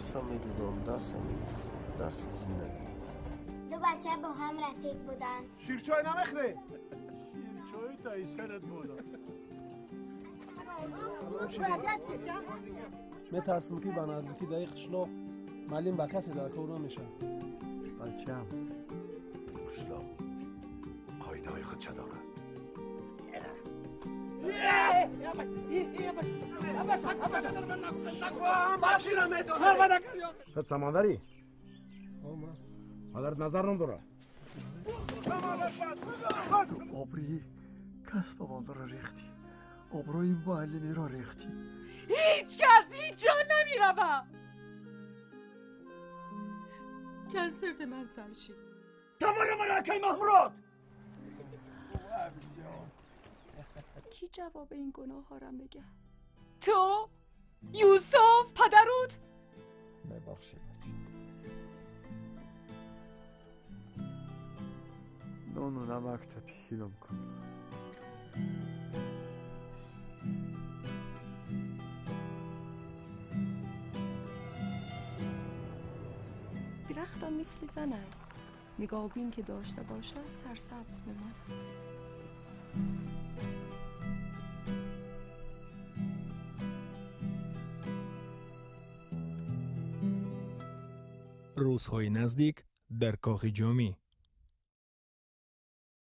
Дарсам медодам, дарсам мегуфтам, дарси зиндагӣ. Ду бача бо ҳам рафиқ буданд. Ширчой намехӯре? Ширчой таи сарат бода. Метарсам ки ба наздикӣ дар қишлоқ маълим ба касе дар кор намешавад. Бачам, қишлоқ қоидаҳои худша дорад. Шуд самандари? Падарат назар надора? Обрӯи касбамонро рехтӣ, обрӯи муаллимиро рехтӣ. Ҳеҷ кас ҳеҷ ҷо намеравам. Консерт ман сар шид. Тавара мара акай Маҳмурод! کی جواب این گناه ها را بگه؟ تو؟ یوسف؟ پدروت؟ ببخشید нону намакта пиҳилам кун. درختم مثل زنم نگابین که داشته باشد سرسبز میماند. Рӯзҳои наздик дар Кохи Ҷомӣ.